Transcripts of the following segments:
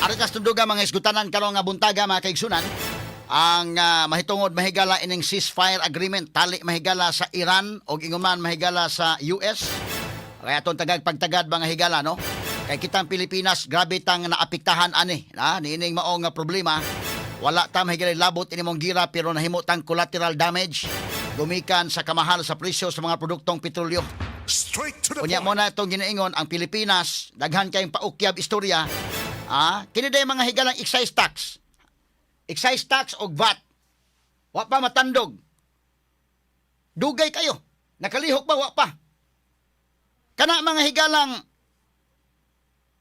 Ari tas tunduga mga isgutanan karon nga buntaga, mga kaigsunan, ang mahitungod, mahigala, ining ceasefire agreement tali, mahigala, sa Iran og ingon man, mahigala, sa US. Kaya atong tagag pagtagad, mga higala, no? Kay kitang Pilipinas, grabe tang naapektahan ani na niining mao nga problema. Wala ta, mahigala, labot ini mong gira pero nahimo tang collateral damage gumikan sa kamahal sa presyo sa mga produktong petrolyo. Straight to the Unya point. Mo na itong ginaingon ang Pilipinas, daghan kayong paukyab istorya. Ah, kini day, mga higalang, excise tax. Excise tax og VAT. Wa pa matandog. Dugay kayo. Nakalihok ba wa pa? Kana, mga higalang,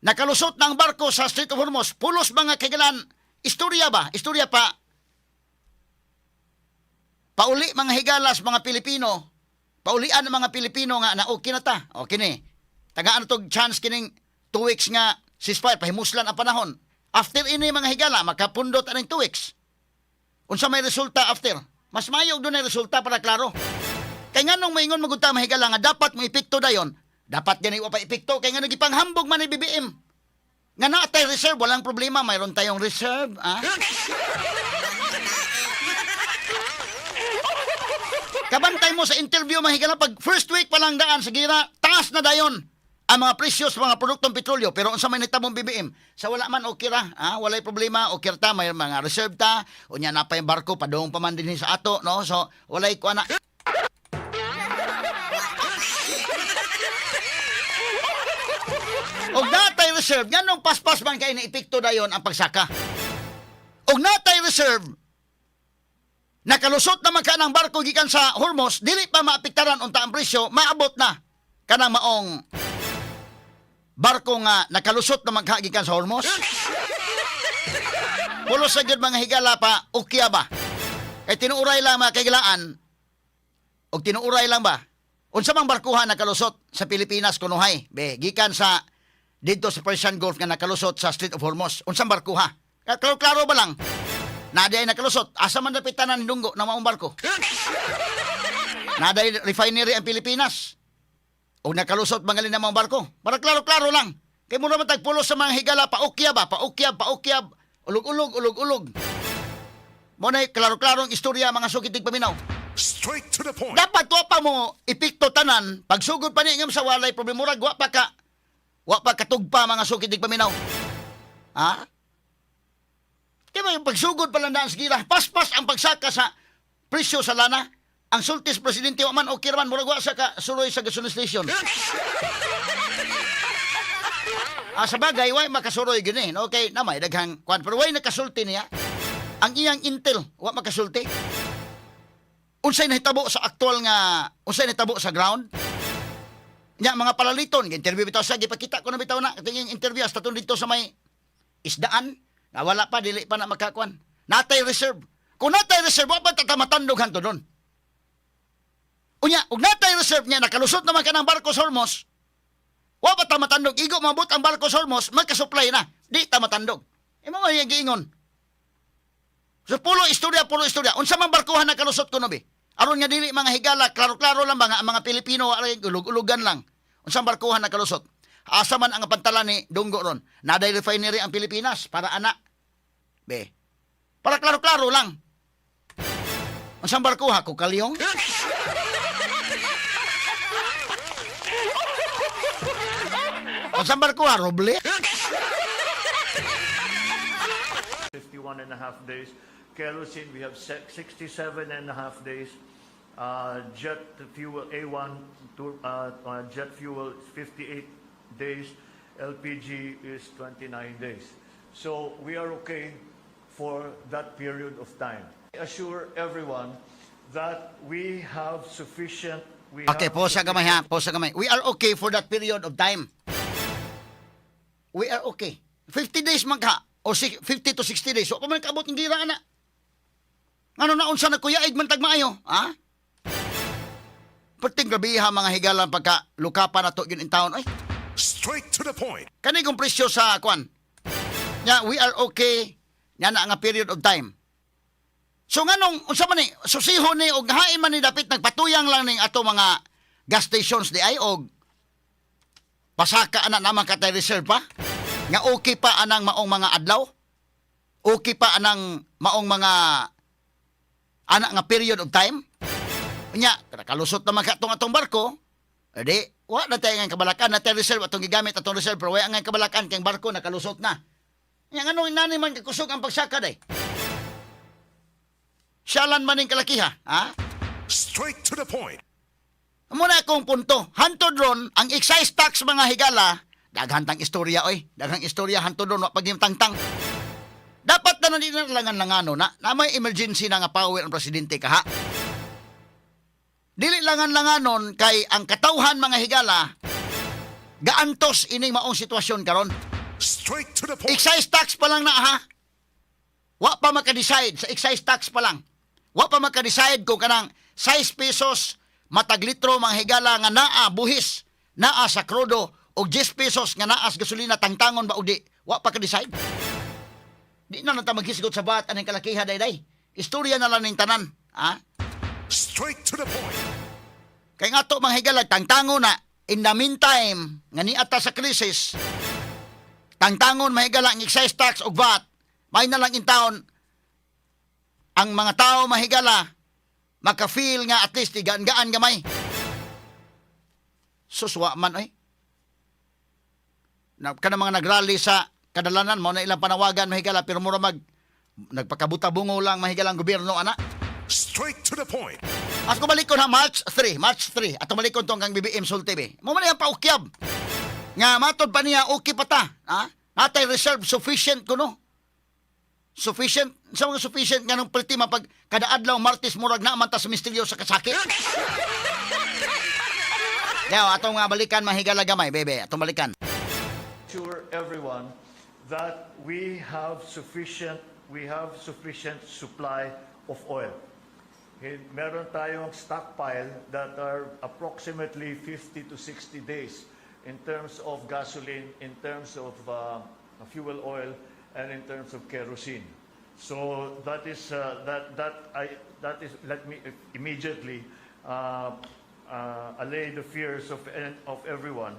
nakalusot ng barko sa Strait of Hormuz, pulos, mga kahigalan, istorya ba? Istorya pa. Pauli, mga higalas, mga Pilipino, paulian ng mga Pilipino nga na okay na ta. Okay ni. Tagaan tog chance kining 2 weeks nga ceasefire, pahimuslan ang panahon. After ini, mga higala, makapundot aning 2 weeks. Unsa may resulta after? Mas mayo og dunay resulta para klaro. Kay nganong maingon magud ta, mahigala, nga dapat mo epekto dayon, dapat gani wa pa epekto kay nga gipanghambog man ni BBM. Nga naa tay reserve, walang problema, mayroon tayong reserve, ah? Kabantay mo sa interview, mga higala, pag first week pa lang daan sa gira, taas na dayon ang mga presyo sa mga produktong petrolyo. Pero unsa may nitabong BBM? Sa wala man okay ra, ah, walay problema, okay ra ta, may mga reserve ta, unya na pa yung barko padung pa man dinhi sa ato, no? So walay kuan na. Og natay reserve, nganong paspas man kay na epekto dayon ang pagsaka? Og natay reserve, nakalusot naman ka ng barko gikan sa Hormuz, dili pa maapektaran unta ang presyo, maabot na kanang maong barko nga nakalusot naman ka gikan sa Hormuz. Pulos sa gyud, mga higala, pa ukya ba? Kay tinuuray lang, mga kahigalaan, og tinuuray lang ba? Unsa mang barkuhan nakalusot sa Pilipinas kunuhay? Be, gikan sa didto sa Persian Gulf nga nakalusot sa Strait of Hormuz. Unsang barkuha? Klaro-klaro ba lang? Naa ay nakalusot. Asa man dapit tanan nindunggo na maong barko? Naa day refinery ang Pilipinas. O nakalusot mga na mga barko. Para klaro-klaro lang. Kay mo naman tagpulos sa mga higala, paukya ba? Paukyab, paukyab. Ulog-ulog, ulog-ulog. Mo na klaro-klarong istorya, mga suki tigpaminaw. Straight to the point. Dapat wa pa mo epekto tanan pagsugod pa ni ngam sa walay problema, murag wa pa katugpa, mga suki tigpaminaw. Ha? Di ba yung pagsugod pa lang daan sa gira, paspas ang pagsaka sa presyo sa lana. Ang sultis presidente wa man okay man, murag wa sa ka suroy sa gasoline station. Ah, sa bagay, way makasuroy gini, no? Okay, na may daghang kwan, pero way nakasulti niya. Ang iyang intel, wa makasulti. Unsay nahitabo sa aktual nga, unsay nahitabo sa ground? Nya mga palaliton, interview bitaw siya, gipakita ko na bitaw na tingin interview hasta dito sa may isdaan, na wala pa, dili pa na makakuan. Natay reserve. Kung natay reserve, wa pa ta matandog hanto doon. Unya, ug natay reserve niya, nakalusot naman ka ng barko sa Hormuz, wa pa ta matandog. Igo mabot ang barko sa Hormuz, magkasupply na. Di ta matandog. Imo man yung giingon. So pulo istorya, pulo istorya. Unsa man barkuhan nakalusot kuno bi? Aron nga dili, mga higala, klaro-klaro lang ba nga ang mga Pilipino aray ulog-ulugan lang. Unsang barkuhan nakalusot? Asa man ang pantalan ni Dunggo ron? Naday refinery ang Pilipinas para ana. Be. Para klaro-klaro lang. Unsang barkuha ko kalyong? Unsang barkuha roble? 51.5 days. Kerosene, we have 67 and a half days. Jet fuel, A1, to, jet fuel, 58 days. LPG is 29 days. So we are okay for that period of time. I assure everyone that we have sufficient. We Okay, have pause gamay ha, pause gamay. We are okay for that period of time. We are okay. 50 days man ka o 50 to 60 days. So pa man kaabot ng gira ana. Ngano na unsa na kuyaig man tag maayo, ha? Perting grabiha, mga higalan, pagka lukapan na to yun in town. Ay, Straight to the point. kani kong presyo sa kwan. Nya we are okay nya na nga period of time. So nganong unsa man ni susiho ni og hain man ni dapit nagpatuyang lang ning ato mga gas stations di ay og pasaka ana naman katay reserve pa. Nga okay pa anang maong mga adlaw? Okay pa anang maong mga anak nga period of time? Unya, kalusot naman ka atong atong barko, edi, wa na tayo nga kabalakan, na tayo reserve atong gigamit atong reserve, pero wa nga kabalakan kay ang barko nakalusot na. Nya nganong nani man kakusog ang pagsaka day? Siyalan man ning kalakiha, ha? Straight to the point. Muna akong punto. Hantod ron, ang excise tax, mga higala, daghan tang istorya oy, daghang istorya hantod ron wa pag tangtang. Dapat na nandito na langan langano na, na may emergency na nga power ang presidente kaha. Dili langan langanon kay ang katawhan, mga higala, gaantos ining maong sitwasyon karon. Straight to the point. Excise tax pa lang na ha. Wa pa maka-decide sa excise tax pa lang. Wa pa maka-decide kung kanang 6 pesos matag litro, mga higala, nga naa buhis, naa sa krudo og 10 pesos nga naa sa gasolina, tangtangon ba o di. Wa pa ka-decide. Di na lang ta maghisgot sa bat aning kalakiha dayday. Istorya na lang ning tanan, ha? Straight to the point. Kay nga to, mga higala, tangtangon na in the meantime nga niata sa krisis. Tangtangon, mga higala, ang excise tax og VAT. May na lang in town ang mga tao, mahigala, maka-feel nga at least gaan-gaan gamay. Suswa man oy. Na kana mga nagrally sa kadalanan mo na ilang panawagan, mahigala, pero mura mag nagpakabuta-bungo lang, mahigala, ang gobyerno ana. Straight to the point. As ko balik ko na March 3, March 3, ato balik ko tong kang BBM sulti be. Mo man ang paukyab. Nga matod pa niya okay pa ta, ha? Natay reserve sufficient kuno. Sufficient sa mga sufficient nga nung perti mapag kada adlaw Martes murag na man ta sa misteryo sa kasakit. Now, atong nga balikan, mahigala gamay, bebe. Atong balikan. Assure everyone that we have sufficient supply of oil. Meron tayong stockpile that are approximately 50 to 60 days in terms of gasoline, in terms of fuel oil, and in terms of kerosene. So that is that that I that is let me immediately allay the fears of everyone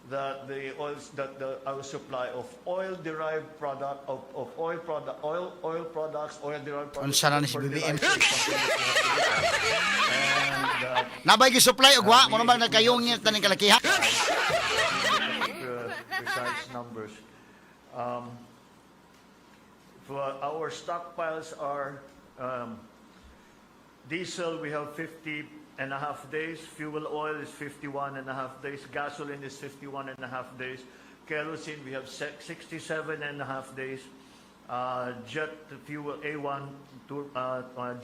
that the oils that the our supply of oil derived product of oil product oil oil products, oil derived products, Unsa na ni si BBM? fertilizers, something that we have to look at. And Nabay gi-supply og wa mo naman nagkayungit na ning kalakiha. Precise numbers. For our stockpiles are diesel, we have 50.5 days, fuel oil is 51.5 days, gasoline is 51.5 days, kerosene we have 67.5 days, jet fuel A1 to,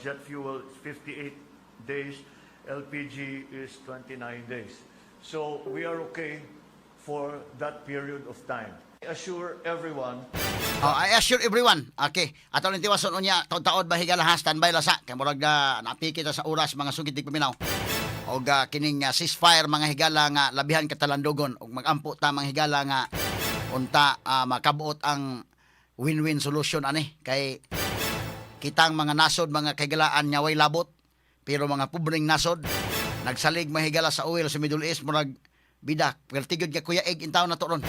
jet fuel is 58 days, LPG is 29 days. So we are okay for that period of time. I assure everyone Oh, I assure everyone. Okay. Ato ning tiwason unya, taod-taod ba higala ha, standby la sa. Kay murag na napiki ta sa oras, mga sugid tigpaminaw. Og kining ceasefire, mga higala, nga labihan katalandugon og magampo ta, mga higala, nga unta makabuot ang win-win solution ani kay kitang mga nasod, mga kahigalaan, nga way labot pero mga pobreng nasod nagsalig, mahigala, sa oil sa Middle East. Murag bida pertigod ka kuya egg in town na to ron.